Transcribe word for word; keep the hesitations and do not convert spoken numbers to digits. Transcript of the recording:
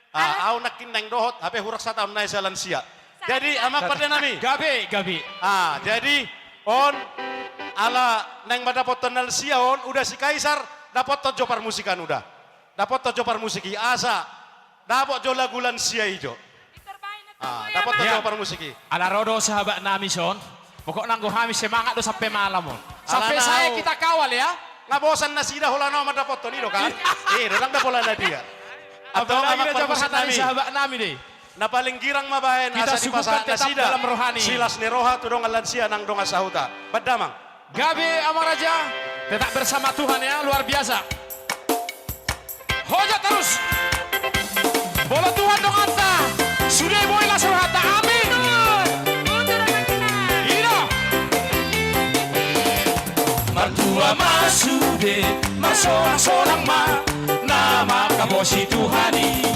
Ah, ahu nangkin naeng dohot, hape hurang satahun nai sian lansia. Jadi, amang pande nami. Gabe, gabe. Ah, jadi, on, ala naeng mandapothon lansia on, uda si Kaisar, dapothon jo parmusik an uda. Dapothon jo parmusik i, asa dapot jo lagu lansia i jo. Ah, dapothon jo parmusik i. Ala ro do sahabat nami son. Pokokna anggo hami semangat do sampe malam on. Sampe sae kita kawal ya. Nga bosan nasida holan on mandapothon i do kan. Eh, do ndang dapot na dia. Antong amang pande nami, sahabat nami deh. Na paling girang ma baen asa dipasahat nasida silas ni roha tu dongan lansia nang dongan sahuta. Baen damang. Gabe amang raja. Tetap bersama Tuhan ya, luar biasa. Hojak terus. Molo Tuhan donganta, sude boi las rohanta. Amin. Ida. Martua ma sude, marsolang-solang ma, na mangkabosi Tuhan i.